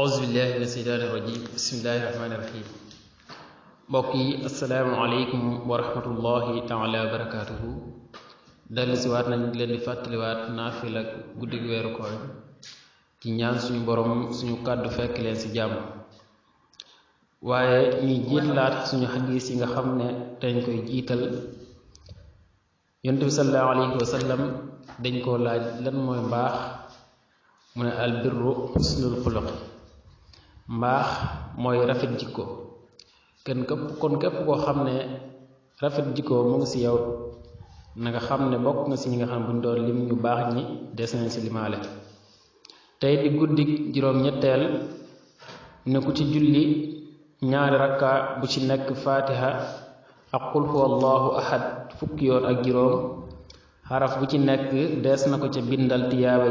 auzu billahi mina sheytaani rajim bismillahi rahmaani rahim mbokk yi asalaamaaleykum wa rahmatullahi taala wa barakaatuhu dellu si waat nañ leen di fàttaliwaat naafila guddig weeru koor ci ñaan suñu borom suñu kàddu fekk leen si jàmm waaye ñuy jiitlaat suñu xadiis yi nga xam ne dañ koy jiital yonent bi sallallahu alayhi wa sallam dañ koo laaj lan mooy mbaax mu ne albirru husnul xuluq mbaax mooy rafet jikko kon képp koo xam ne rafet jikko mu ngi si yow na nga xam ne bokk nga si ñi nga xam ne buñ doon lim ñu baax ñi des nañ si limaale tey di guddik juróom-ñetteel ne ku ci julli ñaari rakka bu ci nekk fatiha ak qul huwa allahu ahad fukki yoon ak juróom xaraf bu ci nekk dees na ko ca bindal tiyaaba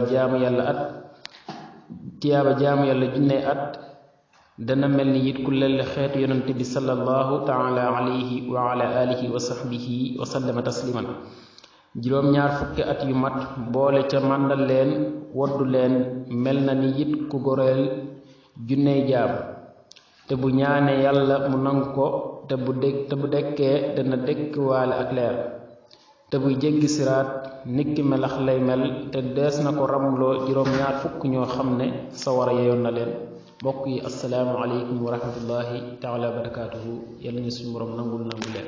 jaamu yàlla junne at dana mel ni it ku lell xeetu yonante bi sallallahu taala alayhi wa ala alihi wa sahbihi wa sallama tasliman juróom-ñaar fukki at yu mat boole ca màndal leen woddu leen mel na ni it ku goreel junney jaam te bu ñaanee yàlla mu nangu ko te bu dekkee dana dekk waale ak leer te buy jéggi siraat nikki melax lay mel te dees na ko ramloo juróom-ñaar fukk ñoo xam ne sawara yeyoon na leen mbokk yi assalaamu aleykum wa rahmatullahi taala wa barakaatuhu yàlla ñu suñu borom nangul leen